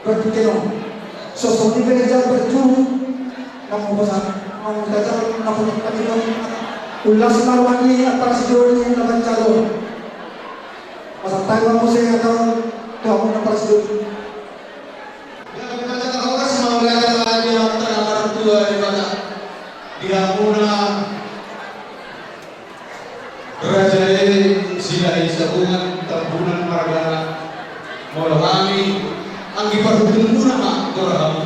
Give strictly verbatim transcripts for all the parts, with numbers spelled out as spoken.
Berpikir dong. Sosok ni gereja berjuang. Kamu bosan, kamu tajam, kamu tajam. Ulas malu lagi apa sih dulu yang dapat calon. Masa tahu kamu saya atau kamu dapat sih dulu. Gabe ma jala horas mauliate ma di Amanta na martua Debata, di hamuna raja i Silahisabungan Tambunan margana. Molo hami anggi parhundulmuna ma jora hamu.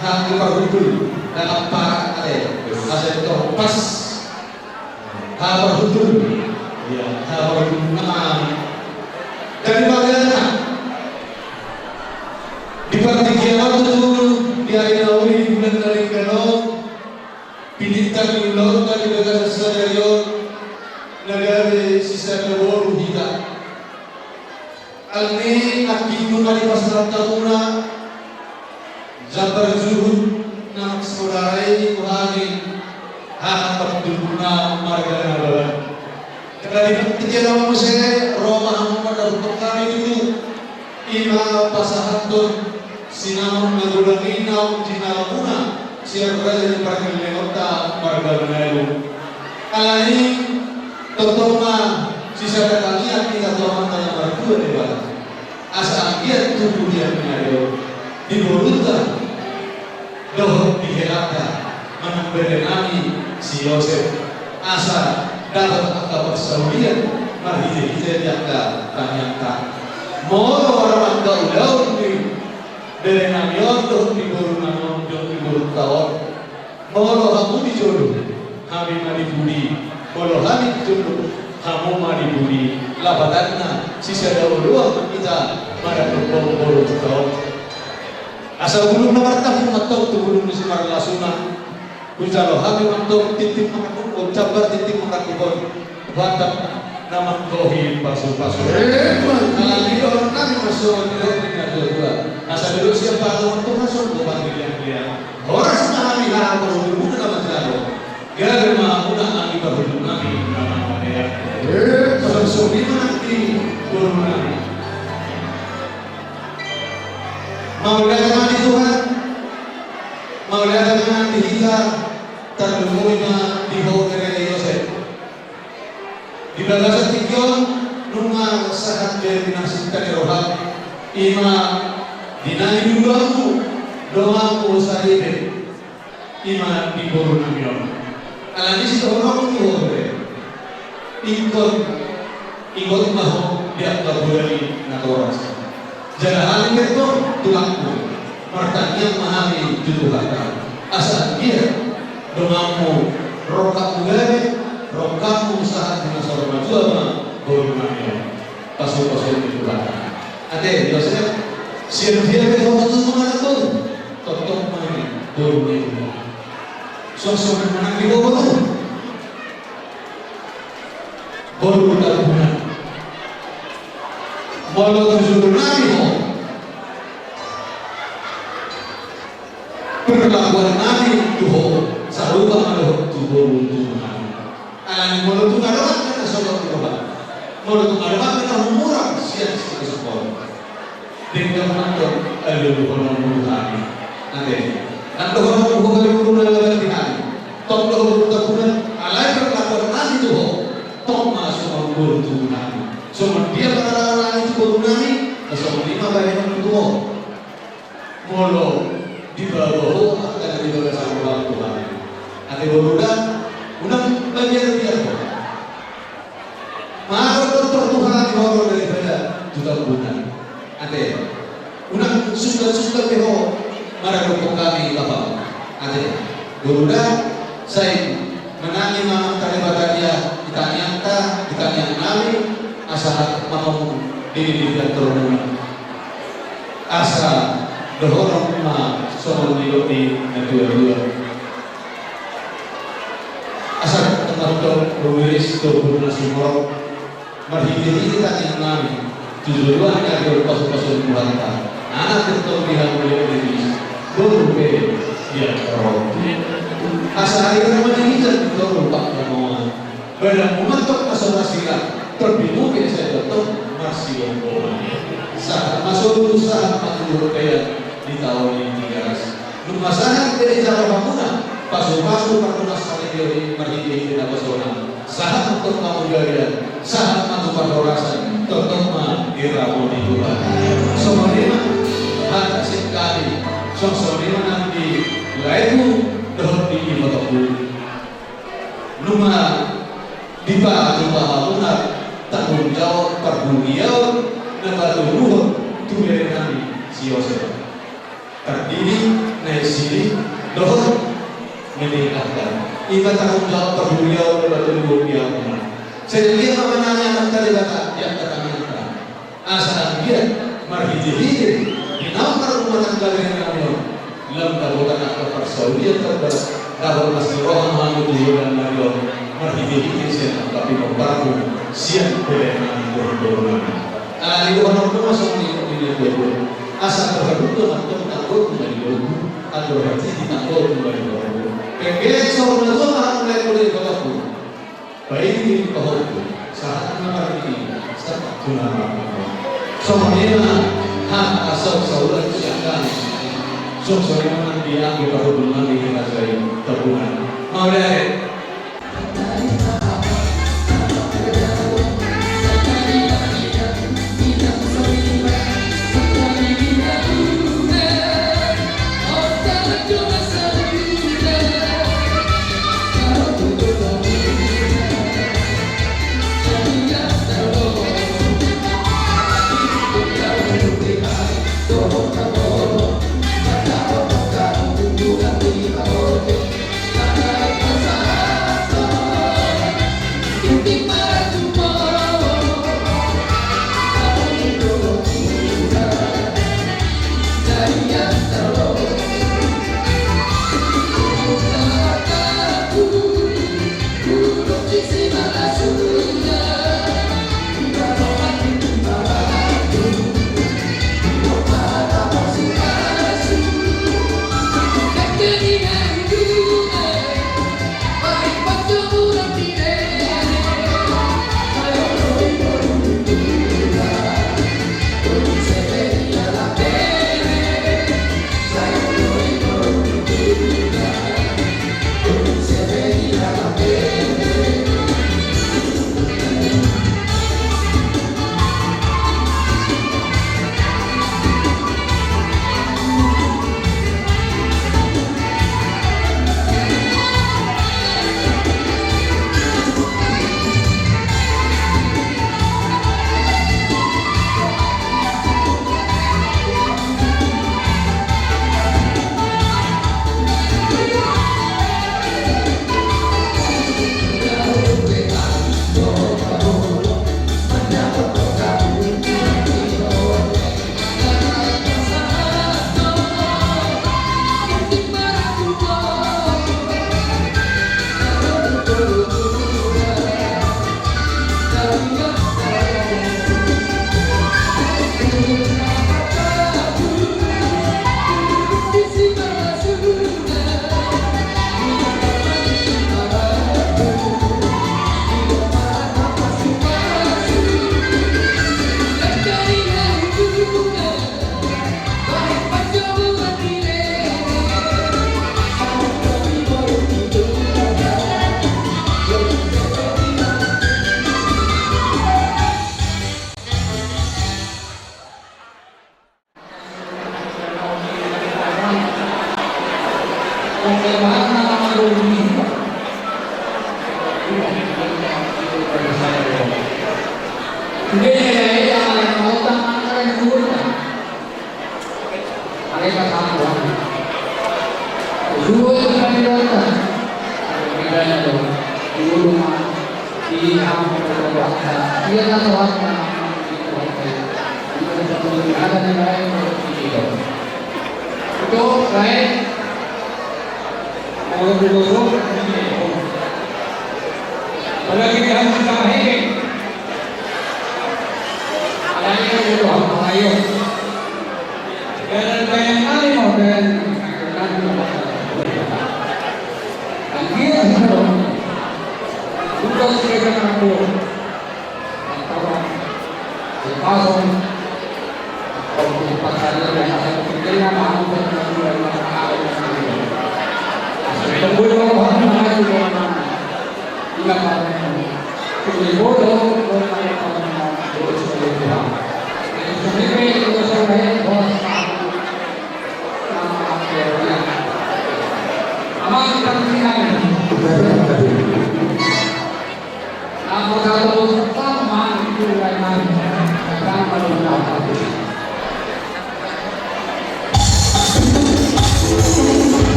Anggi parhundul, dalam parak ate, asa tong pas. Haha parhundul. Iya, haha parhundul. Nah, jadi bagianna di partingkian on tutu, di ari na uli, di bulan na denggan on, pinangido ni ulaonta di bagasan sadari on, na gabe sisada boru hita. Alani i nangkin nunga dipasahat hamuna jambar juhut na mansai modar i tu hami, haha parhundulmuna marga Nababan. Jala di partingkian on muse ro ma hamu mandapothon hami tutu, i ma pasahathon sinamot na godang i naung jinalomuna sian raja ni pargellengonta marga Manalu. Alani i tongtong ma sisada tangiang hita tu Amanta na martua Debata, asa anggiat tutu di hami na ro, di borunta dohot di helanta, manang berenami si Yosep, asa dapot angka parsaulian marhitehite di angka tangiangta. Molo ro angka ulaon di berenami on dohot di borunami on dohot di borunta on, molo hamu di jolo, hami ma di pudi. Molo hami di jolo, hamu ma di pudi. Lapatanna sisada oloan ma hita mandapothon boru tu hita on. Asa bulung na martampuk ma antong tu bulung ni simarlasuna. Hujalo hami ma antong tintin mangakukhon, jambar tintin mangakukhon. Batang na manggohi pasupasu. Emma. Alani i dohononnami ma songon nidok ni natuatua, asa didok sian palu ma antong, asa songon nidok ni natuatua, horas ma hami haha parhundulmuna na manjalo. Gabe ma hamuna anggi parhundulnami na mangalean. Emma. Songon i ma nang di borunami. Mauliate ma di Tuhan. Mauliate ma di hita. Tarlumobi ma di ho bere ni Yosep. Di bagasan tingki on nunga sahat be pinasinta ni roham, i ma di na niduluanmu donganmu saripe, i ma di borunami on. Alani i sidohononku tu ho bere, ingkon ingot ma ho di angka bulan i na torop. Jala hami pe antong tulangmu, martangiang ma hami tu Tuhanta, asa anggiat donganmu, rongkapmu gabe, rongkapmu sahat di na saur matua ma borunami on. Pasupasu ni Tuhanta. Ate Yosep, sian dia pe ho tutu manang boru? Tongtong ma i boru ni Tuhan. Songon songon manang di boru. Boru Tambunan. Molo tu jolonami ho, perlakuannami tu ho sarupa ma dohot tu boru tubuanami. Alani molo tu na dongan na sogot roha, molo tu na dongan na humurang sian sian sokot. Denggan ma antong alualuhononmu tu hami. Ate. Nang dohononmu ho gabe boru na laban di hami, tong do ho boru Tambunan, alai perlakuannami tu ho tong ma songon boru tubuanami. Songon dia paralaannami tu borunami, na songon i ma bahenonmu tu ho. Molo dibahen ho angka na di bagasan roham tu hami, ate boru da, unang bagian dia ho. Maro do tor tu hami horong daripada tu Tambunan. Ate, unang sungkan-sungkan be ho maradophon hami bapam. Ate, boru da, sai manang i ma Amanta Debata di tangiangta, di tangiangnami, asa mangomong di di di di Asa dohonon ma songon nidok ni natuatua. Asa tongtong rumiris do boru na sumorop, marhitehite tangiangnami tu joloan ni ari on pasupasu ni Tuhanta. Anak tongtong di hamu lehonis, boru pe di angka ro. Asa ari na mangihuthon di toru pangkamoan. Badanmu ma antong na so ra sirang, tondimuna pe sai tongtong marsiomboman. Sahat Solu sahat ma tu Tigaras di taon ni Tigaras. Nunga sahat jadi jalo hamuna pasupasu parmunas salebion i marhitehite na pasohot. Sahat ma tu panggabean, sahat ma tu parhorasan, tongtong ma diramoti Tuhan. Songon i ma hata sian hami, songon i ma nang di laengku dohot di ibotongku. Nunga dipatupa hamuna tanggung jawab parhuriaon na patuduhon tu bere nami si Yosep. Tardidi, na isidi, dohot menikahkan. Ima tanggung jawab parhuriaon na patuduhon di hamuna. Sai dia ma manang anakta Debata di angka tanganta. Asa anggiat marhitehite di na marumah tangga bere nami on, lam dapotan angka parsaulian tamba, dapot las ni roha ma hami tu bulan na ro on, marhitehite sian angka pinomparmu sian bere nami dohot boru nami. Alani i dohononku ma songon i di na tuatua. Asa tarhaduhon ma tong tanggolmu na di borumu, andor hatiha di tanggolmu na di borumu. Pengge songon na tuatua ma hami na di borumu. Paidi pahompu, sahat ma maridi, sahat tu na maridi. Songon i ma hata saut saulan sian hami. Songon i ma nang di angka parhundul nami di raja i Tambunan. Mauliate.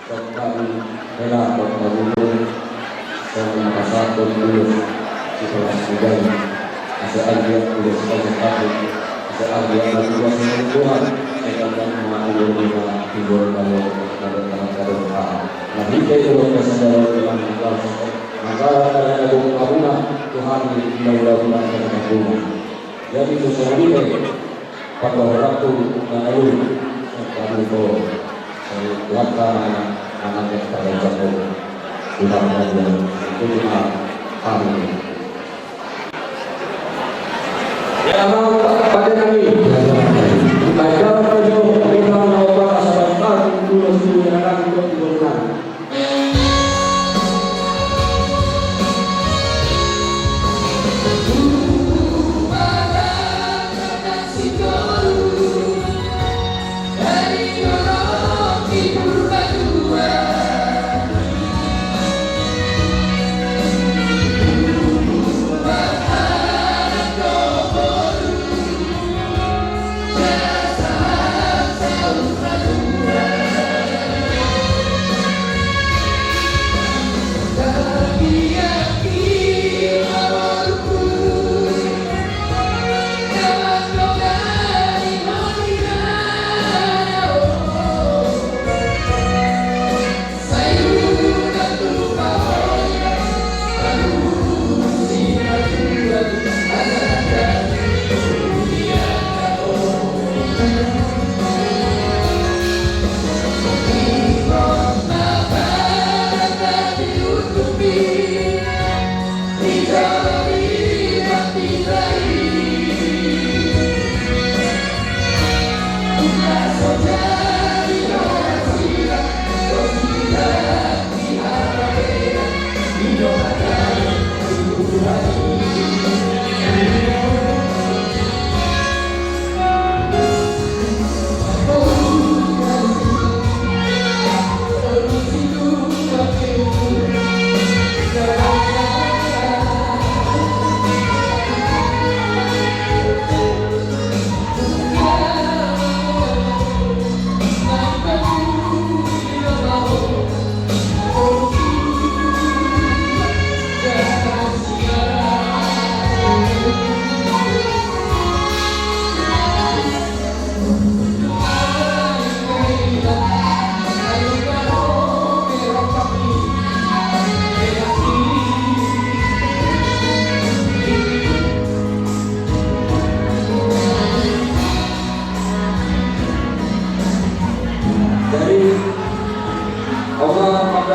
Songon hela tong na bujur, songon na pasahathon ulos sipalas ni dalan, asa anggiat ulos pasahathon, asa anggiat na tuas ni Tuhan, asa tamba ma umur ni na timbul malo na bertahan kadok ha. Na hita ulos pasahathon Tuhan na laos mangkarak na gok abuna Tuhan ni laulauta na gok abuna. Jadi songon i do. Pado horangku na nalu, pado ho, Tuhanta na manangke pado ho, Tuhanta na manangke hami. Ya, amang, pande nami. Baik, kalau pado, kita mau apa, sabar, ulos, ulos, ulos, ulos.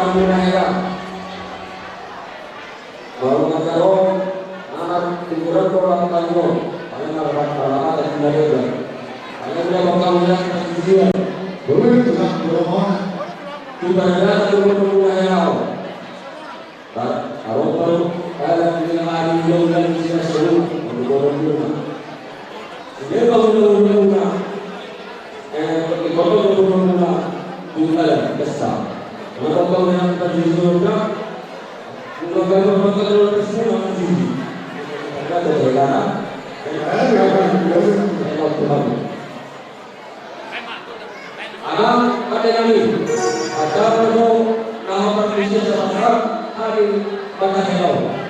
Muna hela. Baru kata dong, anak kuburan orang tanggung. Paling ada kata-kata tidak ada. Paling ada bakal lihat kejadian. Boleh itu kan, boleh mana? Kita ada kata dong, muna hela. Ba, aropa do, ala ni ari ulang-ulang di sini selalu, di bawah rumah. Sehingga undang-undang, eh, di kota undang-undang, di dalam pesta. Kenapa kau yang tadi sudah, bukan kalau kau kalau semua masih. Karena ada daerah, eh, eh, eh, eh, eh, eh, eh, Amang, pande nami, acara do na hombar tusi sasaat, hadir banta hela.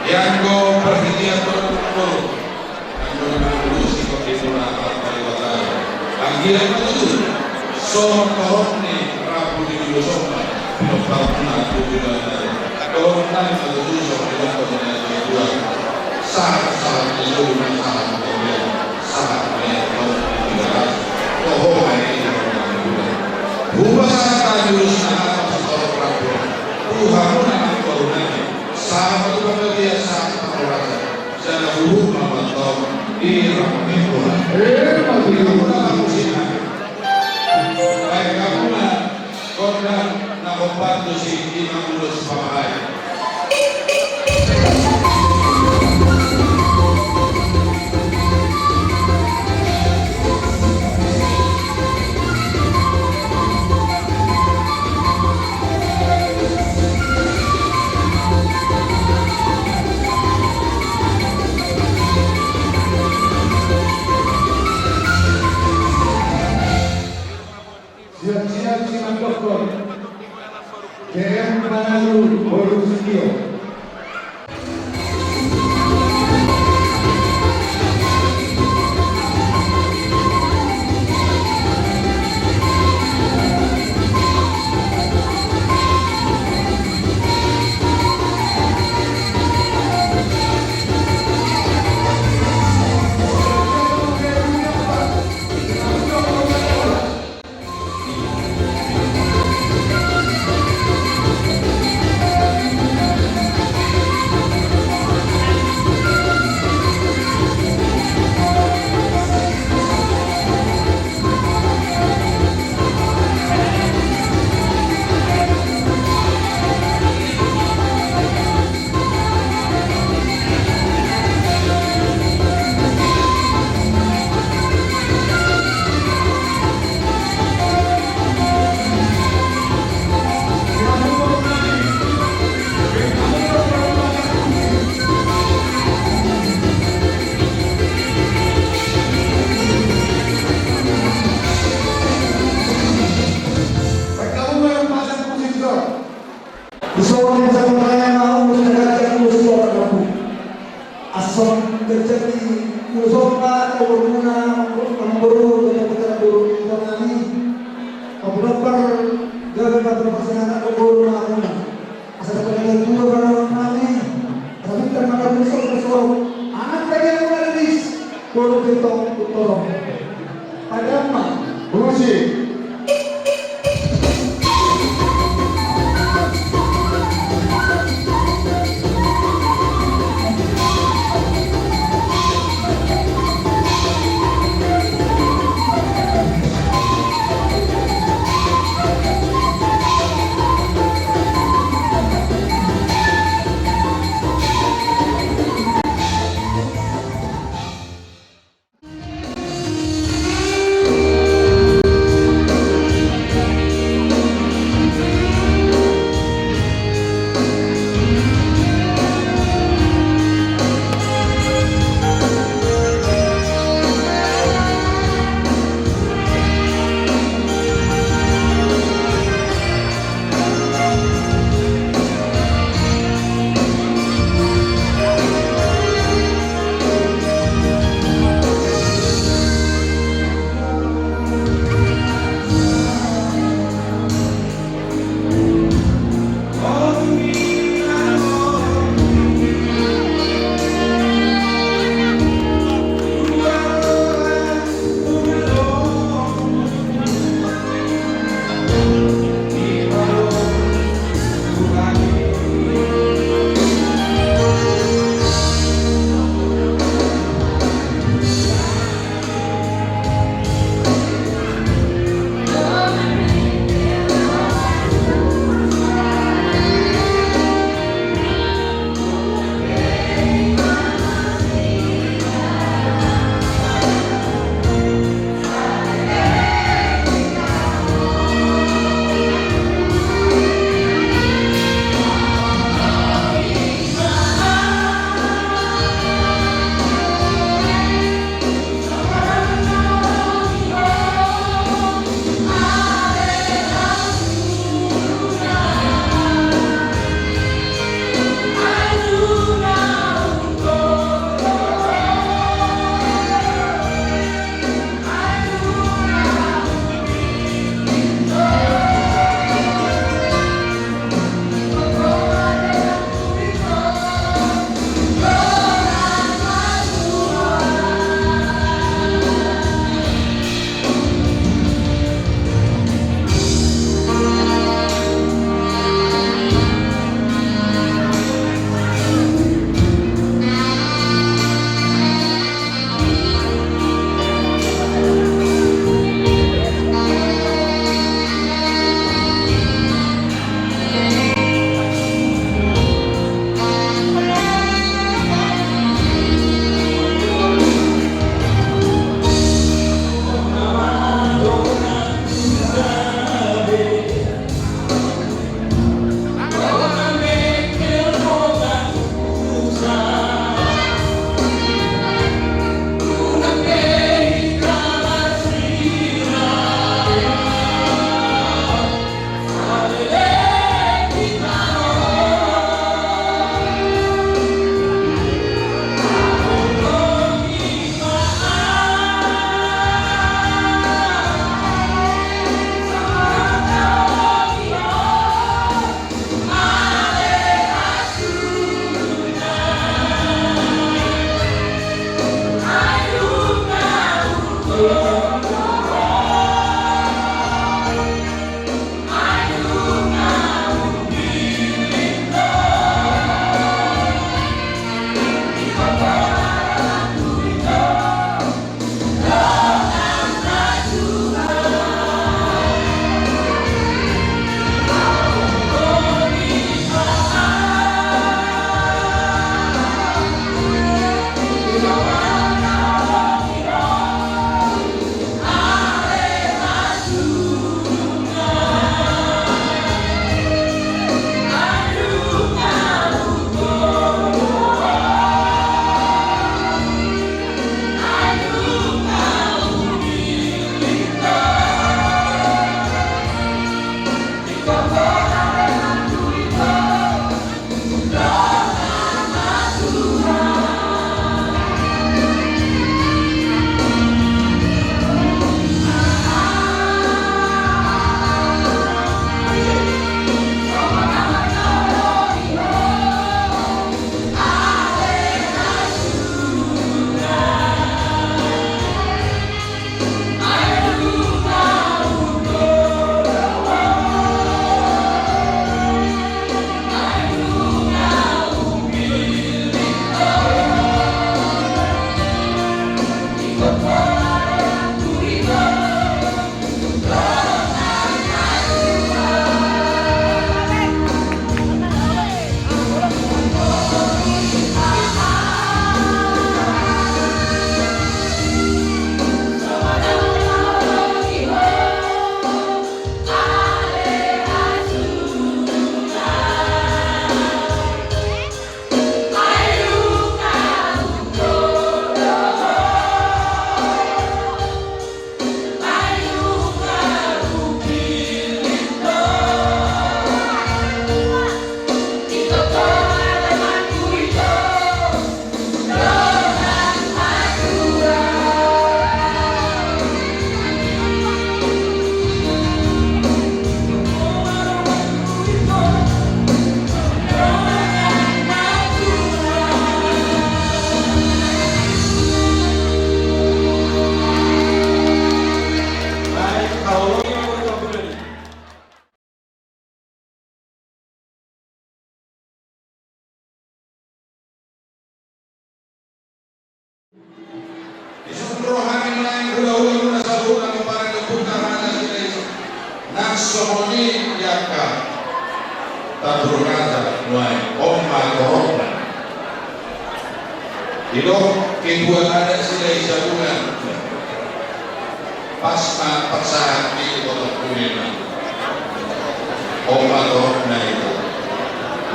Ianggo parhitean do, anggiat ma tutu songon tohon ni rambu ni ulos on ma pinomparmuna tu joloan on. Tohononnami ma tutu songon nidok ni natuatua: Sahat, sahat ni solu ma sahat ni tondi, sahat ma i tohon ni tigaras. Toho ma i tohon ni tigaras. Hupasahat hami ulos na hata sitorop rambu tu hamuna angka borunami, sahat ma tu panggabean, sahat ma tu parhorasan. Jala huhut ma mantong di rambu ni Tuhan. Emma tutu. Baen hamuna gondang na hombar tusi, ima ulos pamahae. Siap-siap simandokkon. G M Panalu Boru Sitio. Gabe ma tu pasangan anak boru ma. Asa dapat ada dua barang nami. Tapi terima kasih besok besok. Anak tadi aku ada di Guru Gentong Utoro. Padahal ma. Musik. Dison ro hami nuaeng hulahula muna saluhutna, pomparan ni ompunta Raja Silahisabungan. Nang songon i di angka tandur raja nuaeng, on ma torop na. Didok ketua adat Silahisabungan, pas ma pasahat ni kota Kuningan. On ma torop na i.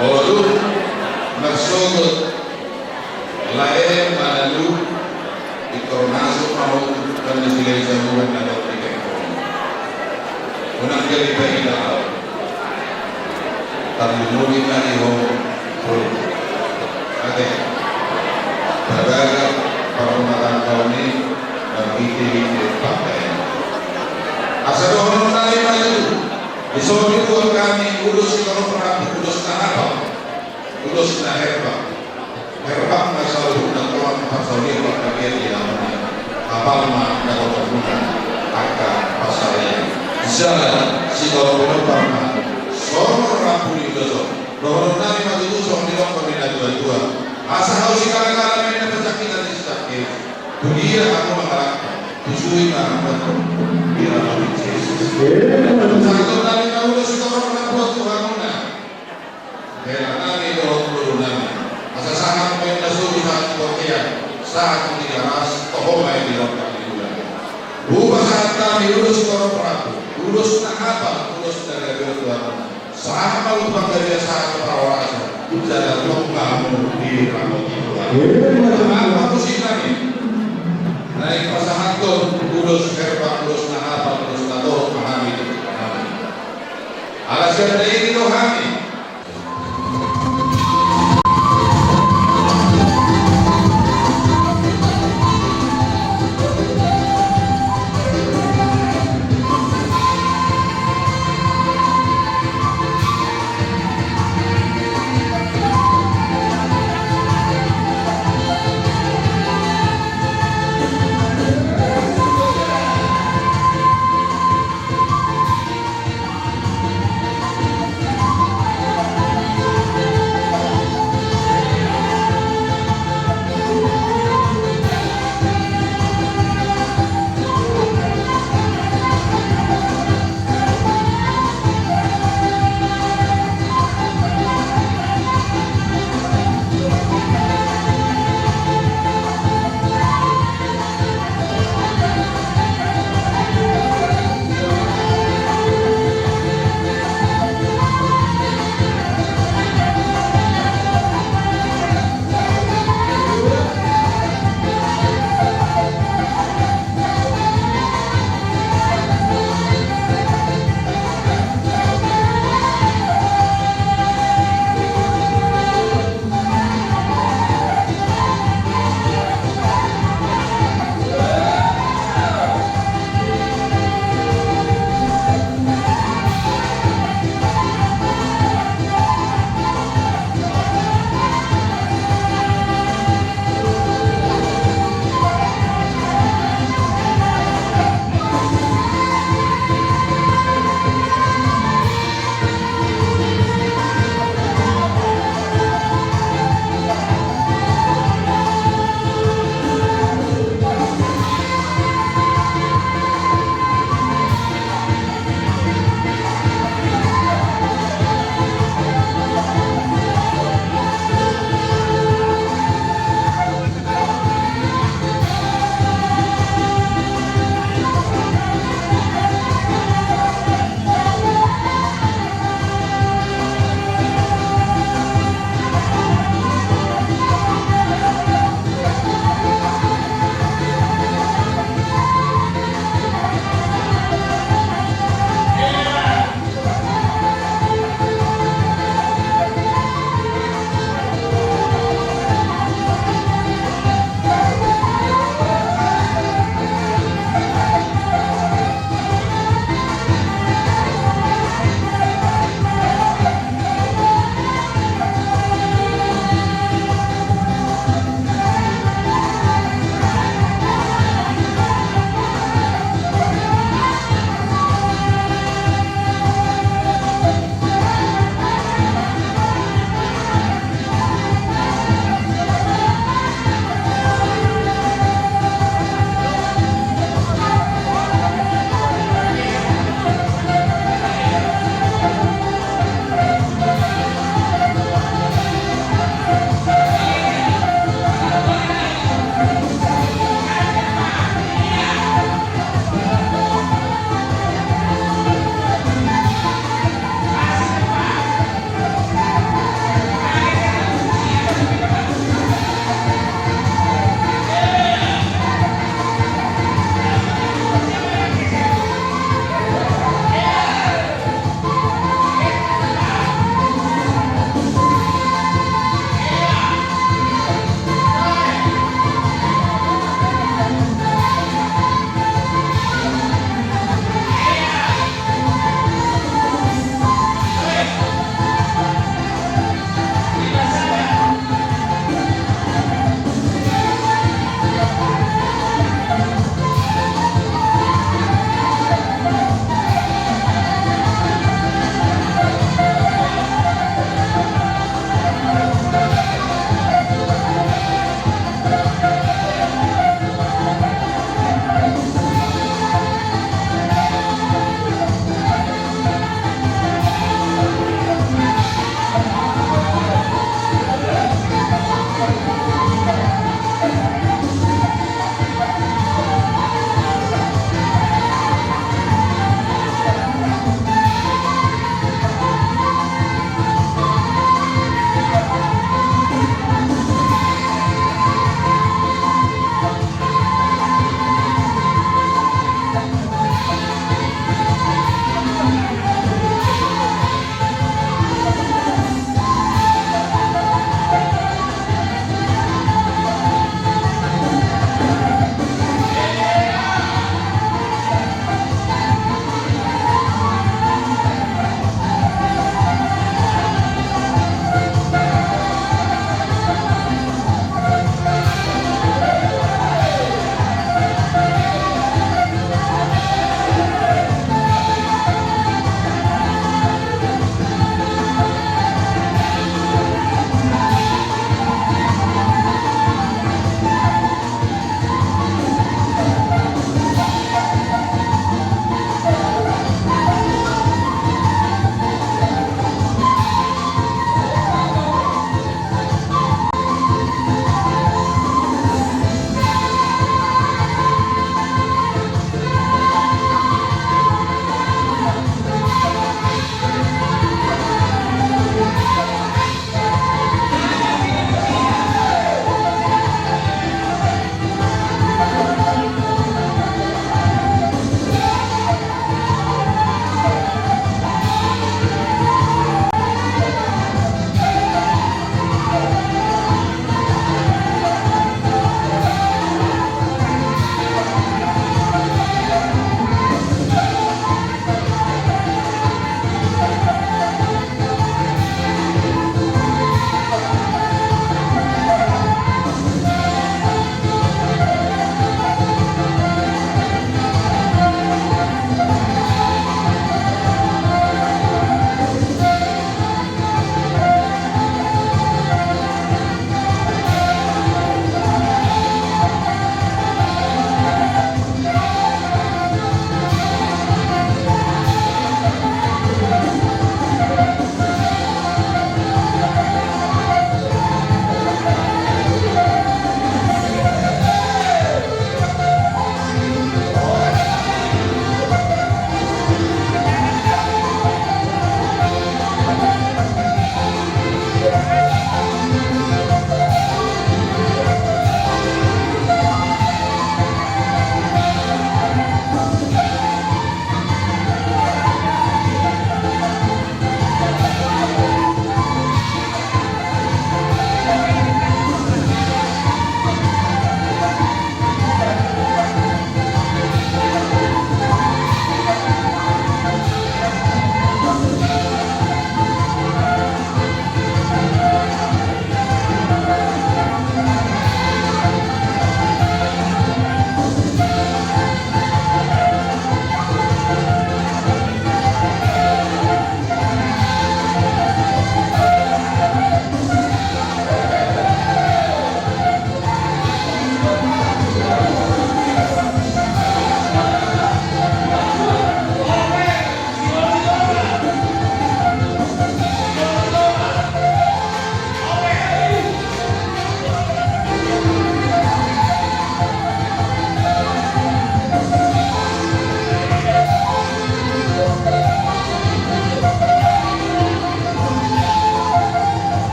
Molo dung marsogot lae manalu, ingkon masuk ma ho tu huta ni Silahisabungan na dok di pengkon. Unang jadi pahita au. Tarlumobi ma di ho. Ate. Tabaga parrumatanggaon i marhitehite pakaian. Asa dohonon nami ma tutu. Dison dibuat hami ulos sitorop rambu, ulos na hapal, ulos na herbang. Herbang ma saluhutna tongan parsaulian panggabean di hamuna. Hapal ma na dohononmuna angka parsaulian. Jala sitorop pinompar ma songon rambu ni ulos on. Dohonon nami ma tutu songon didokkon ni natuatua. Asa hau sigalagala ma inna panjangkitan ni si Sakeus. Tu dia hamu mangalangka, tu suhi ma hamu manjou. Di alaman ni Jesus. Pasahaton nami ma ulos sitorop rambu on tu hamuna. Hela nami dohot ngolu nami. Asa sahat ma inna solu sahat tu bontean, sahat tu Tigaras, toho ma i di rongkap ni bulan. Hupasahat hami ulos sitorop rambu, ulos na hapal, ulos na gabe on tu hamuna. Sahat ma ulos panggabean, sahat tu parhorasan. Jala tong ma hamu diramoti Tuhan. Amen. Amen. Pasahathon ulos herbang, ulos na hapal, ulos na dohot ma hami. Amen. Ala sian na i do hami.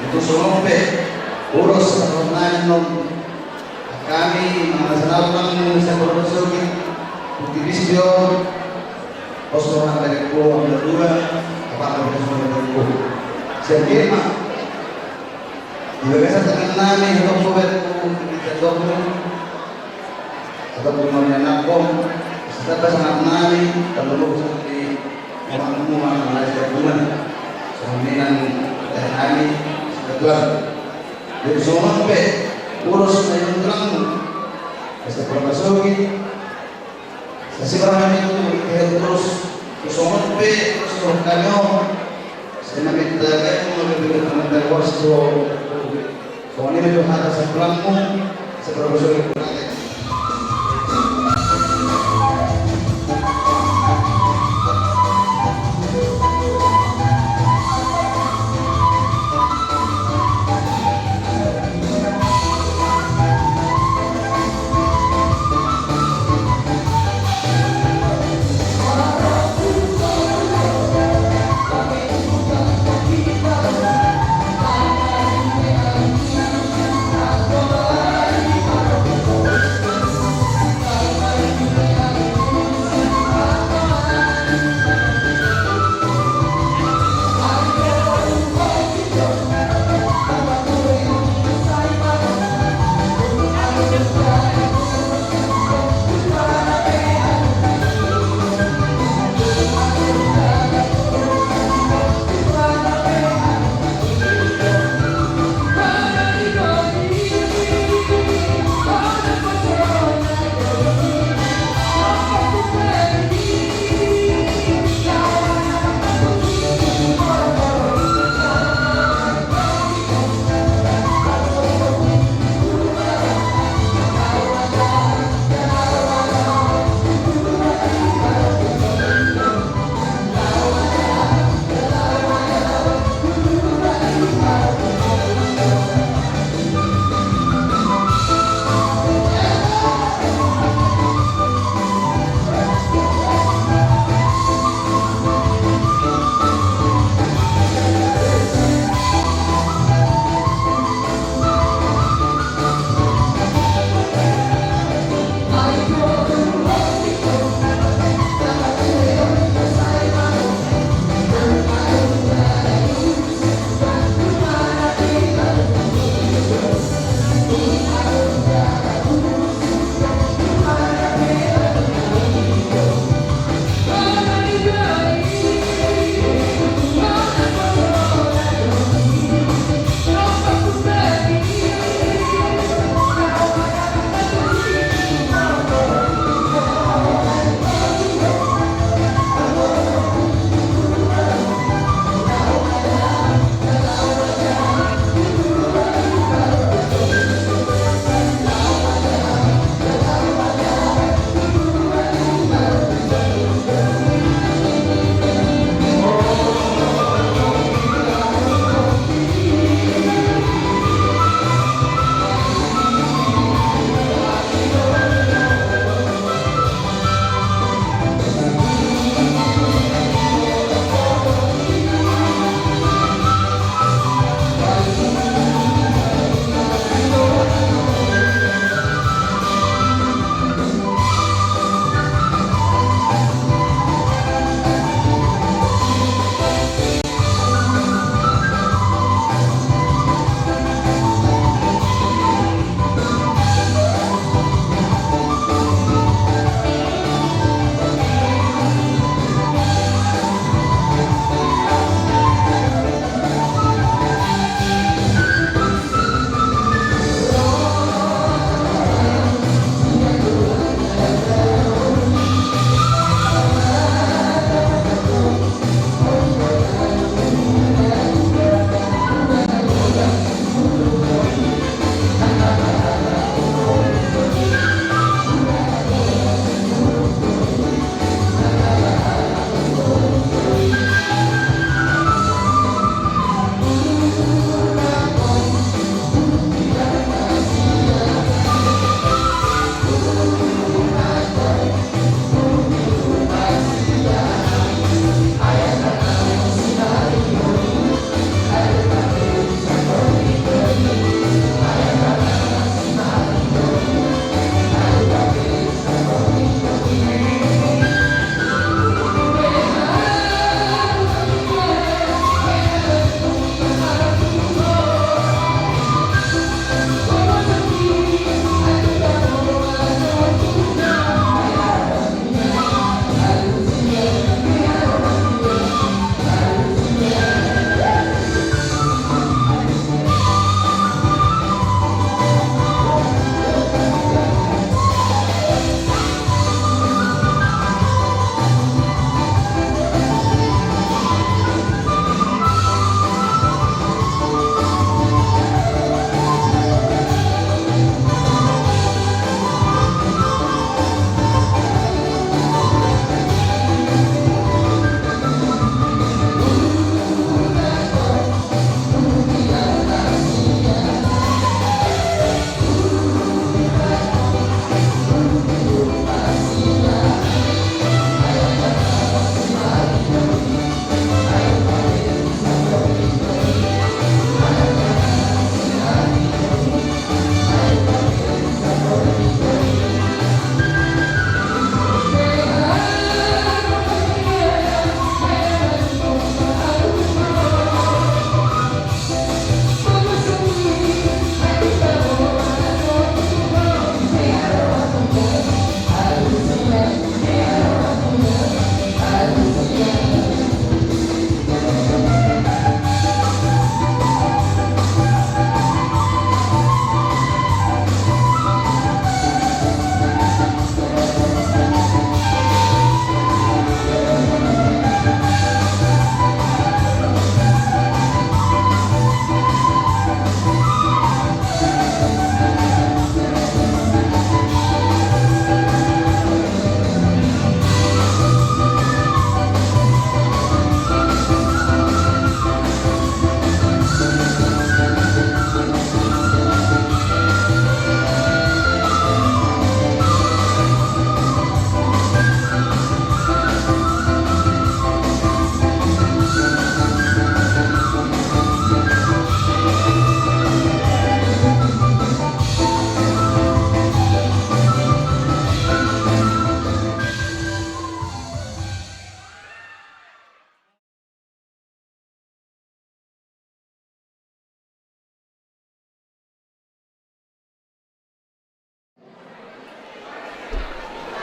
Itu songon pe ulos sahatnami on. Hami mangasanal nang sian Purba Sogit, putibis di on, pos roha dari ku, ambil dua, apa ada di sana dari ku. Sian dia mah, di bagasan tangan nami, hatop ku bet ku, kita dok mu, hatop ku mami anak kom, serta pasangan nami, kalau mau di rumah, rumah, rumah, rumah, rumah, suaminan, dan nami, sekeduan. Jadi songon pe ulos na i nang tulang, asa Purba Sogit, asa si barang nami tu, terus songon pe ulos na hami on, asa nami tagai, mau lebih ke teman dari wasto, songon i ma tu hata sa tulangmu, asa Purba Sogit.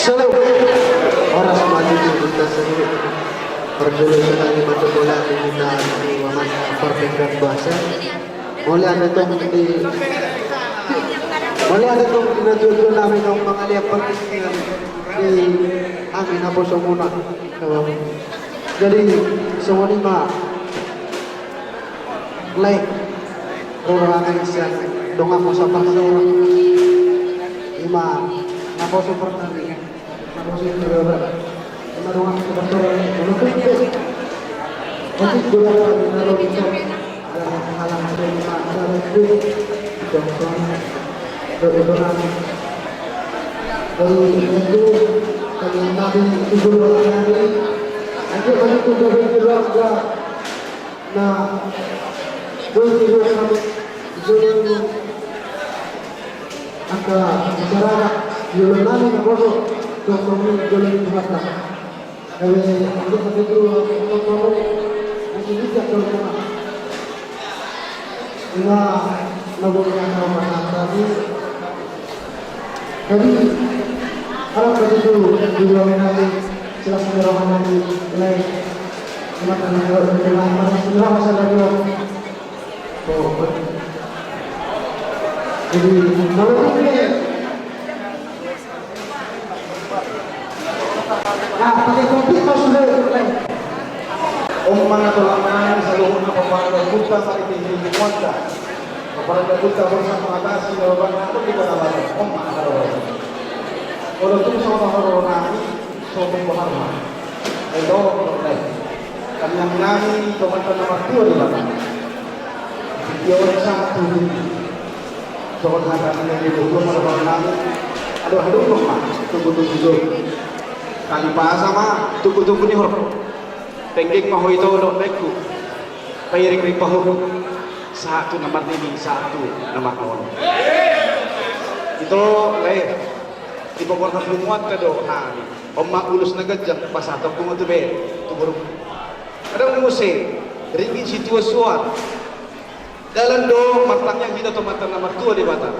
Salut. Horas ma di hita saluhut. Parjolo songon i ma tu bola di hita di waman parpenggan basa. Mauliate tong di, mauliate tong di na tuatua nami tong mangalean partingkian di hami naposo muna. Jadi songon i ma. Lae, ro rohana sian donganmu saparsaoran. Ima naposo partingkian. Naposo i ma donganmu saparsaoran. Molo tung pe otik godang hami na ro di son, ala halangan pe ima ala pe. Jongson. Dodo nami. Lalu itu kami nabi ibu rohana. Aja kami tu gabe keluarga. Na, boi di ruas hami, jolo ni angka masyarakat, jolo nami naposo, jolo ni jolo ni Tuhanta. Gabe, angka hami tu, angka hami, angka hami tu, angka hami. Ima, na boi ni angka hami, angka hami. Jadi, harap begitu, di ruangan hami, silas merohana di, lae. Jadi, kalau ini, nah, pakai komplit, Mas, sudah. Om mana tulang nang, saluhutna paparan, buta, sari, tinggi, muanta. Paparan, buta, bersama atasi, lalu bang, aku di kota Batam. Om mana tulang. Kalau tu sama orang nang, Sotung boharna. Ento, ento. Tangiang nami, tu Amanta na martua Debata. Dia orang satu. Soal hata nami, dia orang satu. Aduh, aduh, ma. Tunggu, tunggu, tunggu. Kali bahasa ma, tunggu, tunggu ni hor. Tenggek ma ho ito, dok, nekku. Pairing ring pahuru. Satu na marnini, satu na marnono. Ito, lae. Di pokok na punguan ka do, nah. Om ma ulos na ganjang, pasahaton hamu tu be, tu boru. Adong muse, ringgit situan-suan. Dalan do, martangiang hita tu Amanta na martua Debata.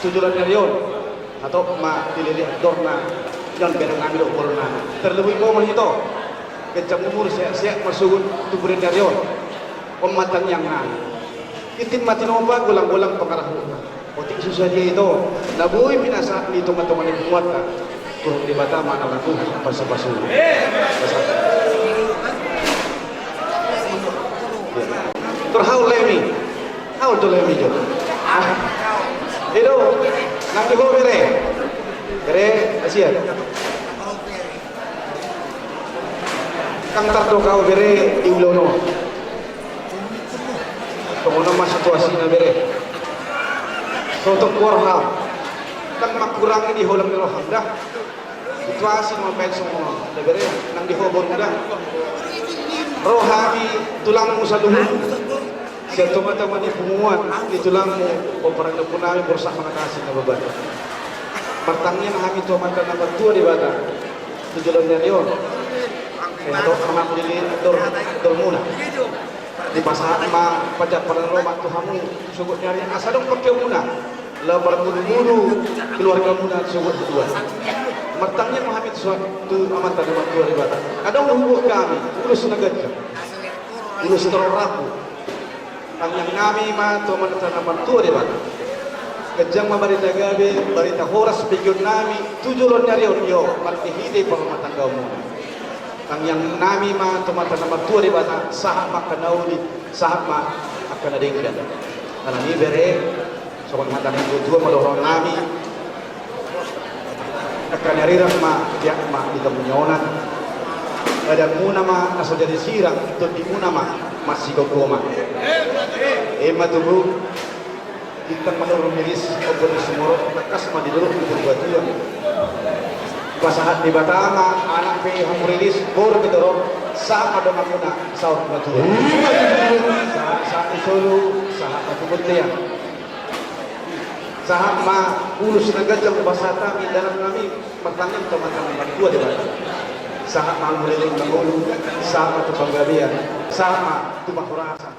Tu joloan ni ari on. Atau ma dilili andorna, jang bereng nami do boru nami. Terlebih ho ma hita. Ganjang umur, sehat-sehat, marsogot tu joloan ni ari on. Om ma tangiang nami. Intin ma tinopa, golang-golang pangarahutna. Otik susa dia ito, na boi pinasahat ni tonga-tonga ni punguanta. Turun Debata ma na laku pasu-pasu. Terhaul lemi. Haul tu lemi jo. Ah. Edo, nang di ho bere. Bere, kasihan. Ndang tardok au bere di ulaon on. Songon on ma situasina bere. Sotung borham. Ndang mangkurangi di holang ni roham da. Situasi ma baen songon on da bere. Nang di ho boru da. Ro hami tulangmu saluhut. Sian tonga-tonga ni punguan ni tulangmu, pomparan ni ompunami, borsak mangatasi na baban. Martangiang hami tu Amanta na martua Debata tu joloan ni ari on. Eh, atau mangampu di dor, dormuna. Dipasahat ma panjamparan ni roha tu hamu, sogot ni ari asa adong pangkeonmuna. Laho marmudu-mudu keluargamuna sogot tu Tuhan. Martangiang ma hami tu, tu Amanta na martua Debata. Adong hubuat hami, ulos na ganjang. Ulos torop rambu. Tangiang nami ma tu Amanta na martua Debata. Ganjang ma barita gabe, barita horas pangkeon nami tu joloan ni ari on, marhite-hite parrumatanggaonmuna. Tangiang nami ma tu Amanta na martua Debata, sahat ma angka na uli, sahat ma angka na denggan. Alani i bere, songon hata ni natuatua ma dohonon nami. Angka na riras ma, diak ma di hamu ni onan. Badanmuna ma na so jadi sirang, tondimuna ma marsigomgoman. Ima tutu, bintang manurun riris, ombun ni sumorop, tangkas ma di dolok ni Purbatua. Pasahat Debata ma anak pe hamu riris, boru pe torop, sahat ma donganmuna saur matua. Sahat, sahat ni solu, sahat ma tu bontean. Sahat ma ulos na ganjang pasahat hami, dalan nami martangiang tu Amanta na martua Debata. Sahat ma hamu leleng mangolu, sahat ma tu panggabean, sahat ma tu parhorasan.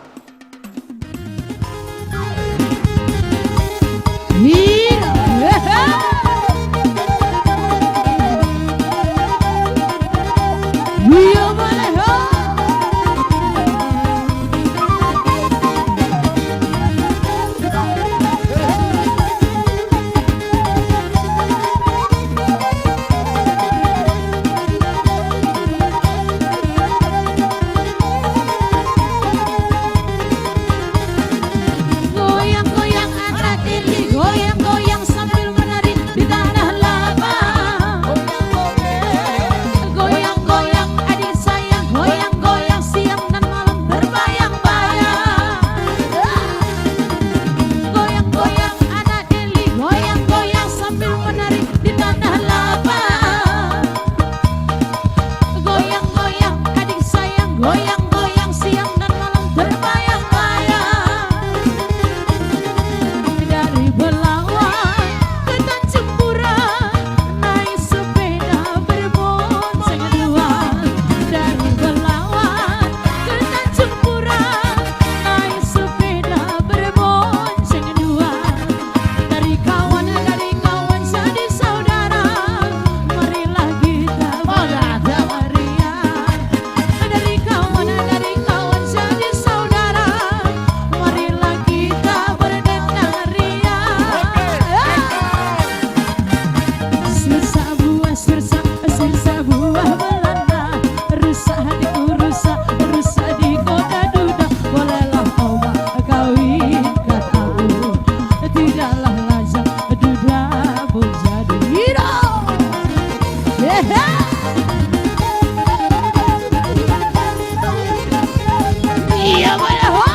Goyang-goyang anak Deli, goyang-goyang sambil menari di tanah lapang. Goyang-goyang adik sayang, goyang-goyang siang dan malam terbayang-bayang. Goyang-goyang anak Deli, goyang-goyang sambil menari di tanah lapang. Goyang-goyang adik sayang, goyang-goyang siang dan malam terbayang-bayang. Dari Belawan ke Tanjung Pura, naik sepeda berbonceng dua. Dari Belawan ke Tanjung Pura, naik sepeda berbonceng dua. Dari kawan, dari kawan jadi saudara, marilah kita bermeriah. Dari kawan, dari kawan jadi saudara, marilah kita berdendang riang. Sirsak buah, sirsak, sirsak buah Belanda. Rusak di, rusak, rusak di kota duda. Bolehlah kau kawin kataku, tidaklah lazim duda menjadi. Hidup. Hehe. Iya, boleh, ho.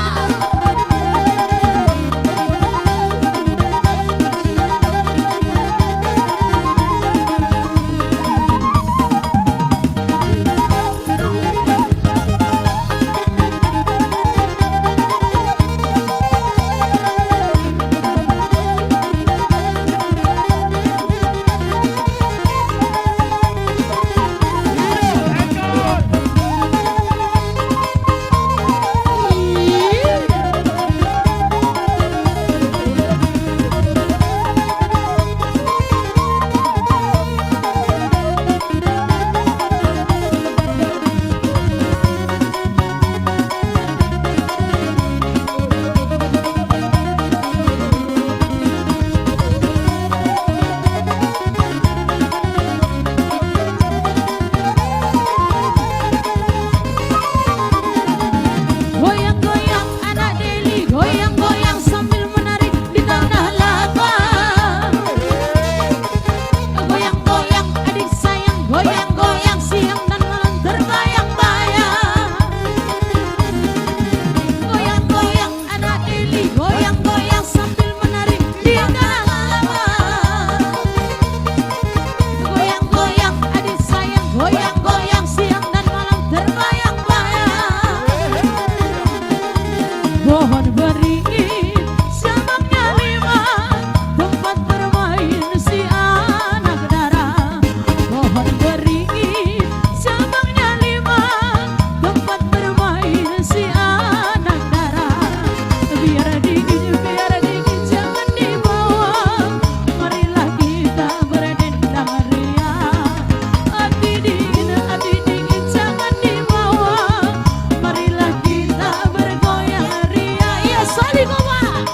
Goyang-goyang anak Deli, goyang-goyang sambil menari di tanah lapang. Goyang-goyang adik sayang, goyang-goyang siang dan malam terbayang-bayang. Goyang-goyang anak Deli, goyang-goyang sambil menari di tanah lapang. Goyang-goyang adik sayang, goyang-goyang siang dan malam terbayang-bayang. Pohon beringin cabangnya lima, tempat bermain si anak dara. Pohon beringin cabangnya lima, tempat bermain si anak dara. Biar dingin, biar dingin, jangan dibawa. Marilah kita berdendang riang. Api dingin, api dingin, jangan dibawa. Marilah kita bergoyang riang. Iya, saling kompak.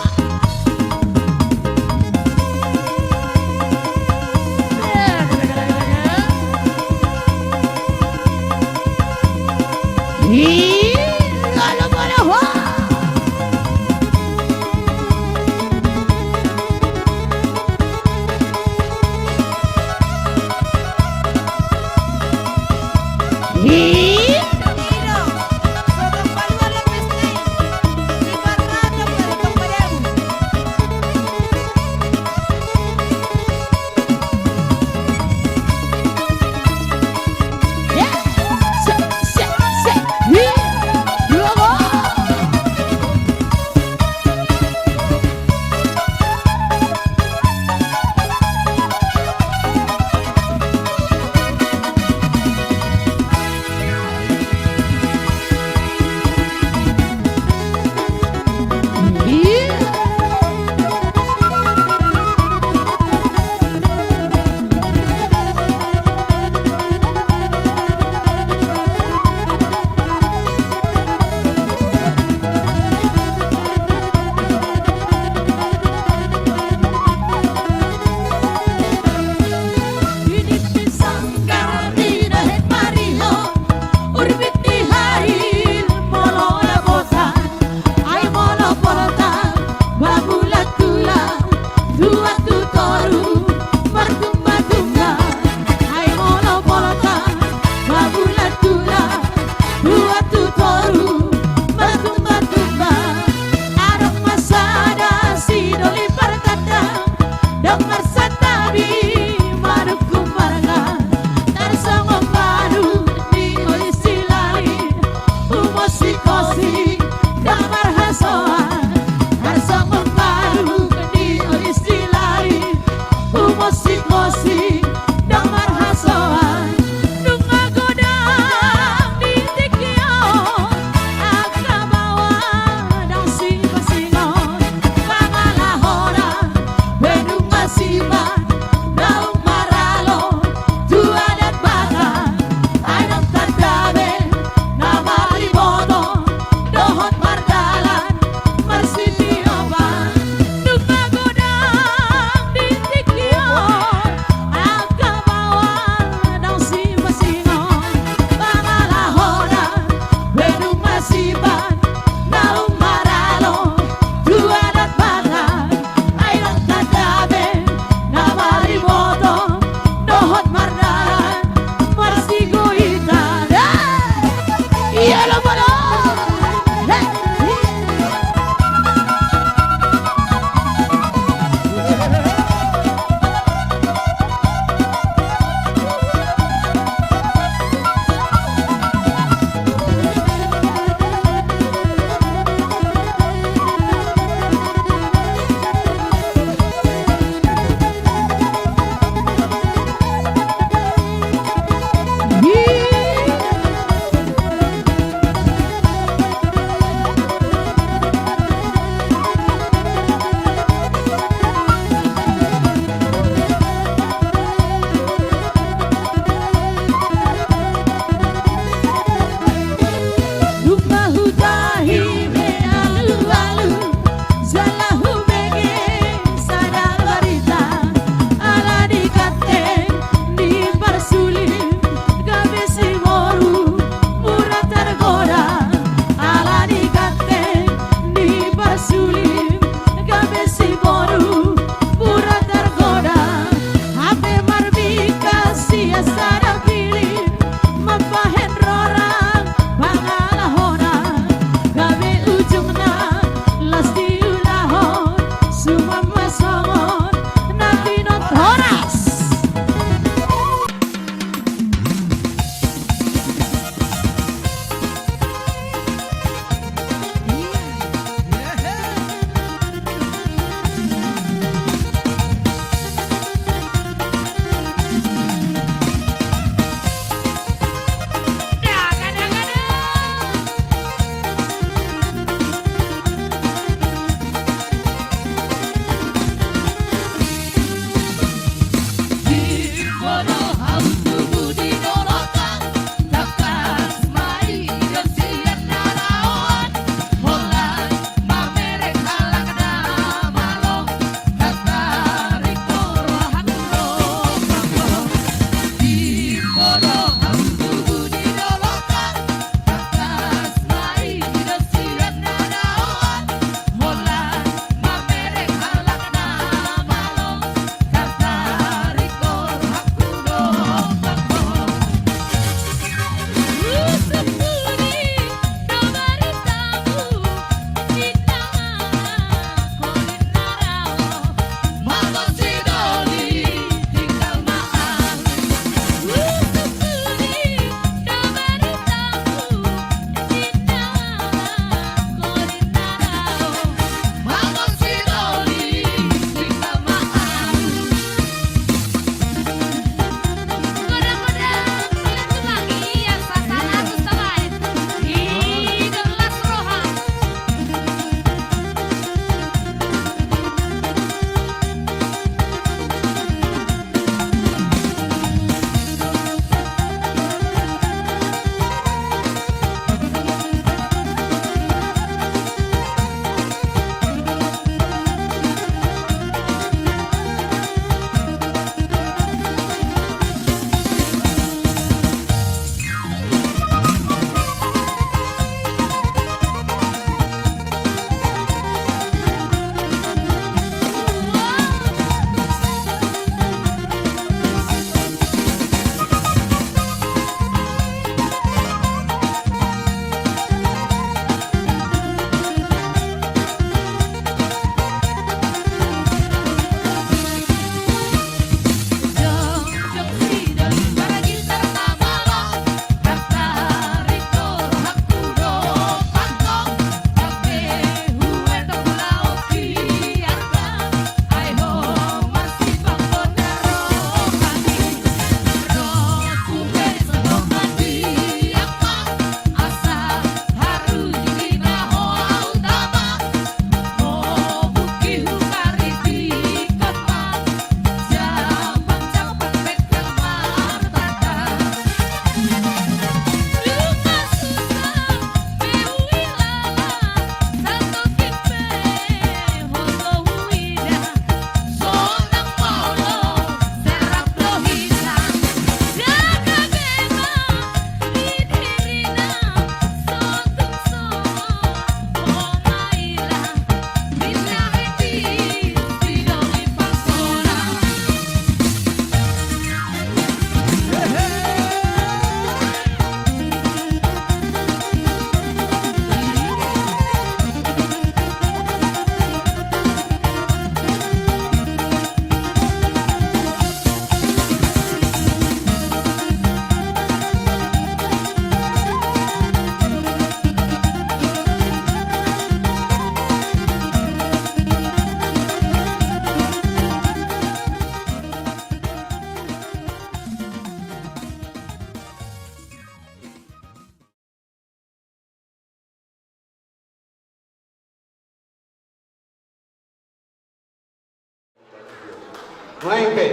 Naeng pe,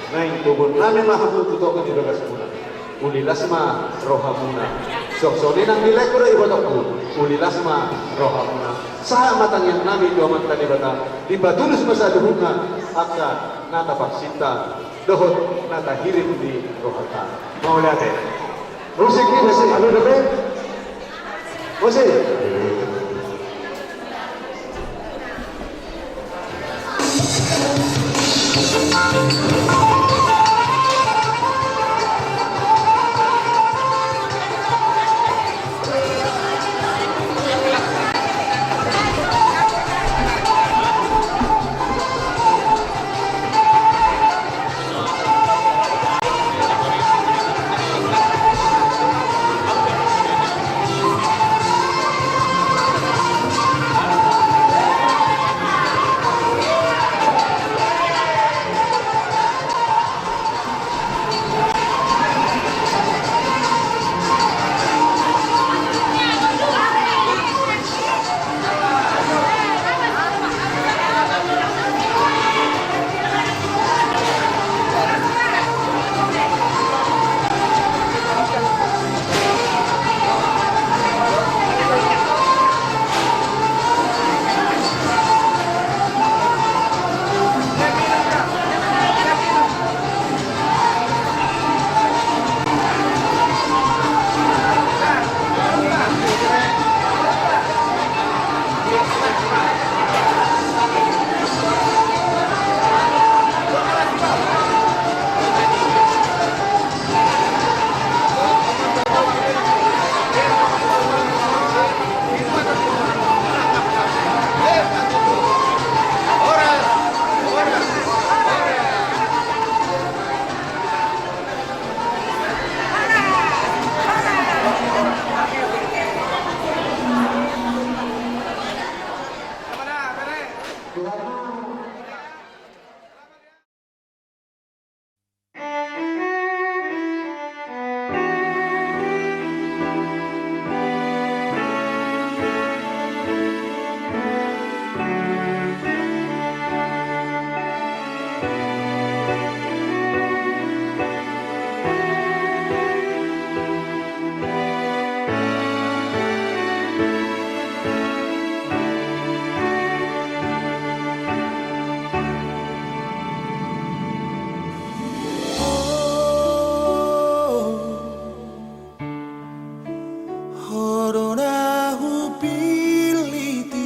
naeng tobononnami ma hamu tu togu ni bagasmuna. Uli las ma rohamuna. Songon i nang di laengku dohot ibotongku, uli las ma rohamuna. Sahat ma tangiangnami tu Amanta Debata, dipatulus ma saluhutna angka na taparsinta dohot na tahirim di rohanta. Mauliate. Musik, musik, anu, dope. Musik. Ho do na hupillit i,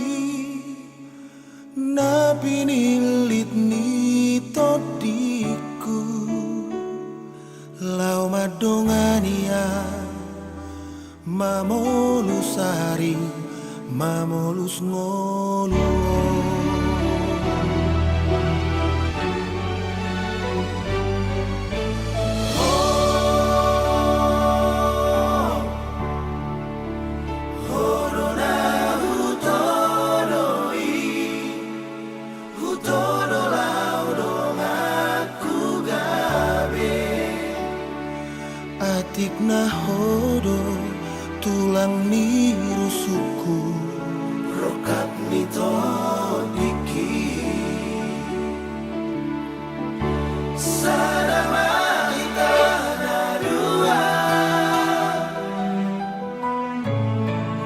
na pinillit ni tondingku, laho mandongani ahu mamolus ari, mamolus ngolu on. Ho do na hutodo i, hutodo laho donganku gabe. Atik na ho do tulang ni rusukku, rongkap ni tondingki. Sada ma hita na dua,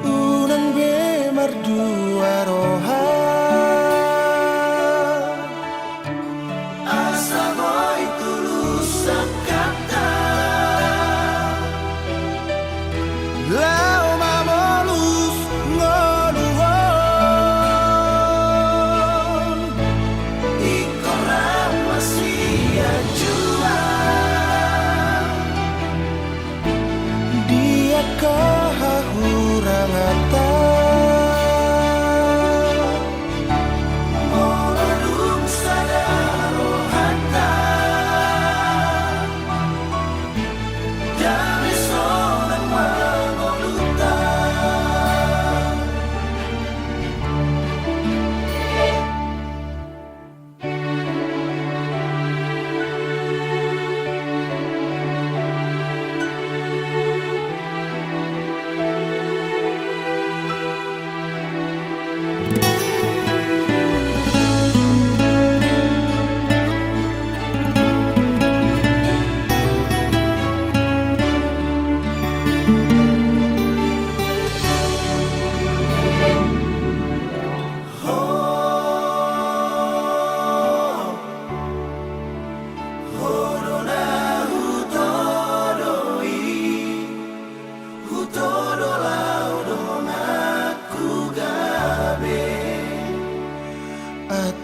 unang be mardua roha. Asa boi tulus angkanta laho mamolus ngolu on. Ingkon ro ma sian jua di angka hahuranganta. Molo dung sada rohanta, dame sonang ma ngolunta.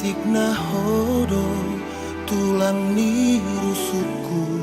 Tingna ho do tulang ni rusukku.